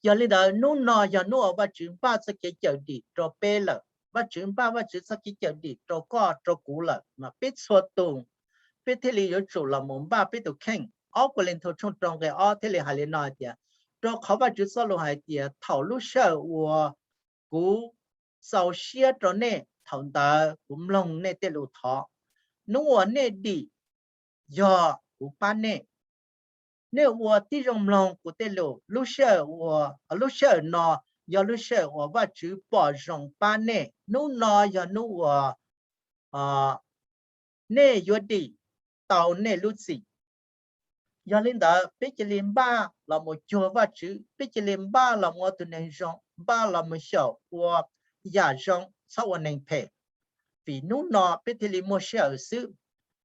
Yog li ntawd hnub no yog hnub uas Vajtswv npaj txoj kev cawm dim rau peb lawm, Vajtswv npaj Vajtswv txoj kev cawm dim rau koj rau kuv lawm mas peb txhua tus peb thiaj li yuav tsum los mus npaj peb tus kheej. Ob Kauleethaus tshooj rau nqe ob thiaj li hais li no hais tias, rau qhov Vajtswv txoj lus hais tias thaum lub sij hawm uas kuv txaus siab rau nej, thaum ntawd kuv mloog nej tej lus thov. Hnub uas nej dim yog kuv pab nej. Nej ua tib zoo mloog kuv tej lus. Lub sij hawm uas, lub sij hawm no yog lub sij hawm uas Vajtswv pom zoo pab nej. Hnub no yog hnub uas nej yuav dim tau nej lub txim. Yog li ntawd peb cia li npaj los mus cuag Vajtswv, peb cia li npaj los mus ua tus neeg zoo, npaj los mus xyaum ua yam zoo, txhob ua neeg phem, vim hnub no peb thiaj li muaj sij hawm xwb.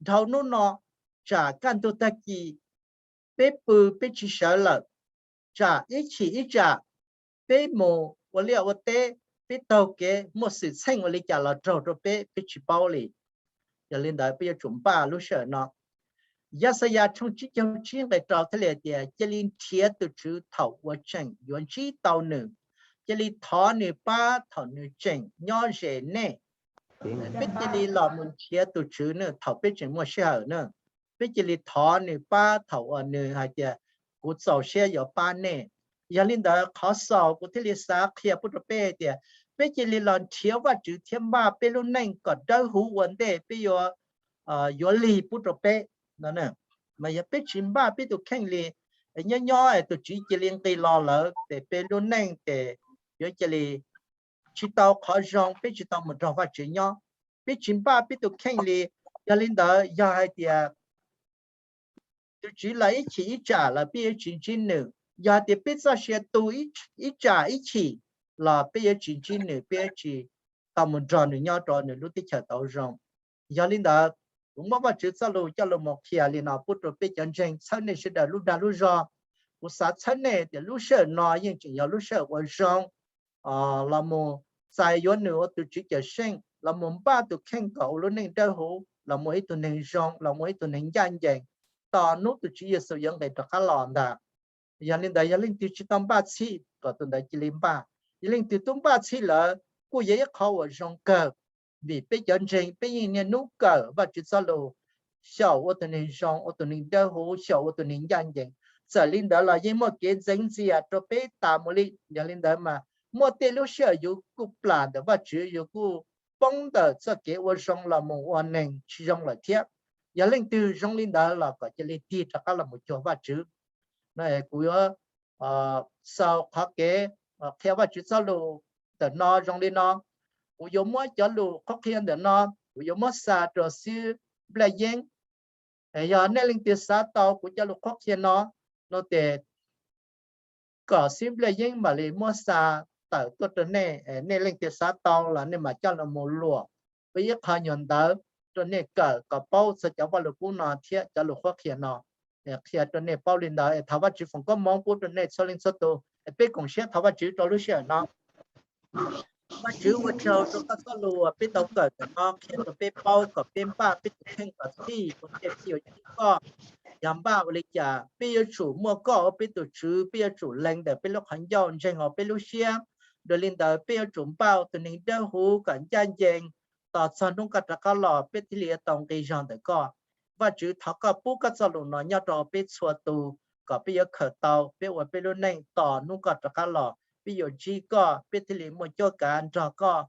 Dhau hnub no tsam kaj ntug tag kis peb pw peb tsis sawv lawm, tsam ib chim ib tsam peb mus ua liaj ua teb, peb taug kev muaj xwm txheej ua li cas los raug rau peb, peb tsis paub li. Yog li ntawd peb yuav tsum npaj lub sij hawm no. Yaxayas tshooj tsib caug tsib nqe rau thiaj li hais tias cia li nrhiav tus Tswv thaum uas tseem yuav ntsib tau nws, cia li thov nws pab thaum nws tseem nyob ze nej. Peb cia li los mus nrhiav tus Tswv nws thaum peb tseem muaj sij hawm na. Peb cia li thov nws pab thaum uas nws hais tias kuv txaus siab yuav pab nej. Yog li ntawd qhov xaus kuv thiaj li xav qhia pub rau peb tias peb cia li los nrhiav Vajtswv thiab npaj peb lub neej kom dawb huv ua ntej peb yuav, yuav lig pub rau peb. Mas yog peb tsis npaj peb tus kheej li, nyob nyob tus Tswv cia li nqis los lawm ces peb lub neej ces yuav cia li tsis tau qhov zoo, peb tsis tau mus nrog Vajtswv nyob. Peb tsis npaj peb tus kheej li. Yog li ntawd yog hais tias tus Tswv los ib chim ib tsam los peb yuav tsis ntsib nws. Yog hais tias peb txoj sia tu ib tsam ib chim los peb yuav tsis ntsib nws, peb yuav tsis tau mus nrog nws nyob rau nws lub teb chaws tau zoo. Yog li ntawd, kuv muab Vajtswv txoj lus coj los mus qhia li no pub rau peb cov ntseeg txhawb nej sawv daws lub dag lub zog. Kuv xav txhawb nej tias lub sij hawm no yeej tseem yog lub sij hawm uas zoo los mus txais yuav nws ua tus Tswv cawm seej, los mus npaj tus kheej kom ua lub neej dawb huv, los mus ib tug neeg zoo, los mus ib tug neeg ncaj ncees, tos hnub tus Tswv Yexus yuav nqis rov qab los ntag. Yog li ntawd yog leej twg tsis tau npaj txhij kom tus ntawd cia li npaj. Yog leej twg twb npaj txhij lawm kuj yog ib qho uas zoo kawg, vim peb cov ntseeg peb yeej niaj hnub kawm Vajtswv txoj lus, xyaum ua tus neeg zoo, ua tus neeg dawb huv, xyaum ua tus neeg ncaj ncees, txawm li ntawd los yeej muaj kev ntxeev ntxias rau peb tas mus li. Yog li ntawd mas muaj tej lub sij hawm yus kuj plam ntawm Vajtswv, yus kuj poob ntawm txoj kev ua zoo los mus ua neeg tsis zoo lawm thiab. Yog leej twg zoo li ntawd los kom cia li tig rov qab los mus cuag Vajtswv. Kuv yuav xaus qhov kev qhia Vajtswv txoj lus ntawm no zoo li no. Kuv yuav muab cov lus qhuab qhia ntawm no, kuv yuav muab xa rau xib nplaj yeeb. Yog nej leej twg xav tau kuv cov lus qhuab qhia no, no ces kom xib nplaj yeeb mam li muab xa tawm tuaj rau nej. Nej leej twg xav tau los nej mam coj los mus luam ua ib qho nyuag ntawv rau nej kawm kom paub txog cov Vajluskub no thiab cov lus qhuab qhia no, qhia rau nej paub li ntawd. Thov Vajtswv foom koob hmoov pub rau nej txhua leej txhua tus. Peb koom siab thov Vajtswv rau lub sij hawm no. Vajtswv, ua tsaug rau koj txoj lus uas peb tau kawm ntawm no qhia rau peb paub kom peb npaj peb tus kheej kom txhij ua ntej peb yuav ntsib koj. Yog npaj ua li cas peb yuav tsum muaj koj ua peb tus Tswv, peb yuav tsum lees ntawm peb lub qhov ncauj, ntseeg hauv peb lub siab. Dua li ntawd peb yuav tsum npaj ua tus neeg dawb huv kom ncaj ncees, tos txog hnub koj rov qab los peb thiaj li yuav tau nqi zog ntawm koj. Vajtswv, thov koj pub koj txoj lus no nyob rau peb txhua tus kom peb yuav khaws tau, peb ua peb lub neej tos hnub koj rov qab los peb yuav ntsib koj, peb thiaj li muaj cuab kav nrog koj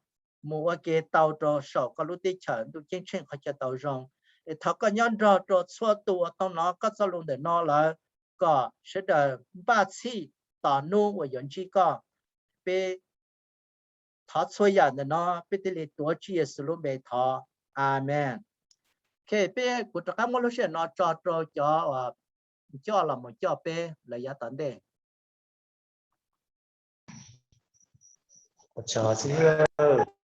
mus ua ke tau rau saum koj lub teb chaws ntuj ceeb tsheej qhov chaw tau zoo. Es thov koj nyob nrog rau txhua tus uas tau hnov koj txoj lus ntawm no lawm, kom sawv daws npaj txhij tos hnub uas yuav ntsib koj. Peb thov txhua yam ntawm no peb thiaj li tuav Tswv Yexus lub npe thov. Amees. Ok, peb, kuv rov qab muab lub sij hawm no tso rau cov coj los mus coj peb lawv yav tom ntej. Ua tsaug xib hwb.